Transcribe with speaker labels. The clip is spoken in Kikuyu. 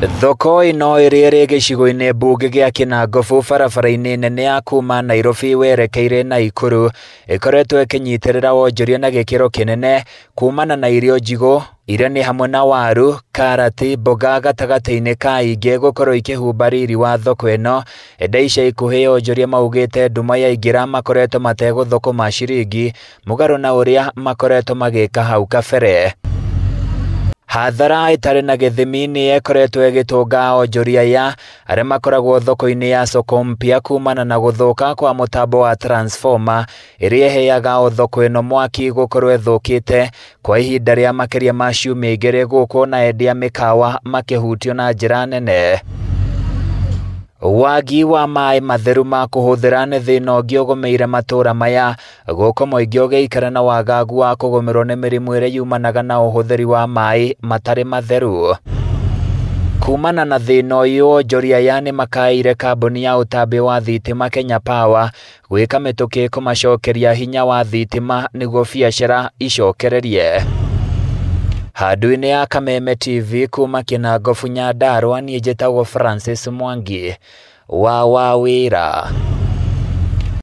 Speaker 1: Thoko ĩno ĩrĩa ĩrĩ gĩcigo-inĩ mbunge gĩa Kĩnangobu barabara-inĩ nene ya kuma Nairobi werekeire Naikuru ĩkoretwo ĩkĩnyitĩrĩra wonjoria na gĩkĩro kĩnene kumana na irio njigũ iria nĩ hamwe na waru, karati, mboga gatagatĩ-inĩ ka ingĩ gũkorwo ikĩhumba riri wa thoko ĩno. Ĩndĩ ica ikuhĩ onjoria maugĩte nduma yaingĩra makoretwo mategũthũkũma ciringi mũgarũ na ũrĩa makoretwo magĩka hau kabere. Hathara ĩtarĩ na gĩthimi nĩ ĩkoretwo ĩgĩtũnga onjoria aya arĩa makoragwo thoko-inĩ ya Soko Mpya kumana na gũthũka kwa mũtambo wa transformer ĩrĩa ĩheaga o thoko ĩno mwaki gũkorwo ĩthũkĩte kwa ihinda rĩa makĩria ma ciumia igĩrĩ gũkũ na endia mĩkawa makĩhutio na njĩra nene. Wagi wa maĩ matheru ma kũhũthĩra nĩ thĩna ũngĩ ũgũmĩire matũra maya gũkũ mũingĩ ũgĩikara na wagagu wa kũgũmĩrwo nĩ mĩrimũ ĩrĩa yumanaga na ũhũthĩri wa maĩ matarĩ matheru. Kumana na thĩna ũyũ onjoria aya nĩmakaĩire kambuni ya ũtambia wa thitima Kenya Power gwĩka mĩtũkĩ kũmacokeria hinya wa thitima nĩguo biacara icokererie. Handũ-inĩ ya Kameme TV kuma Kĩnangobu Nyandarua, niĩ njĩtagwo Francis Mwangi wa Wawĩra.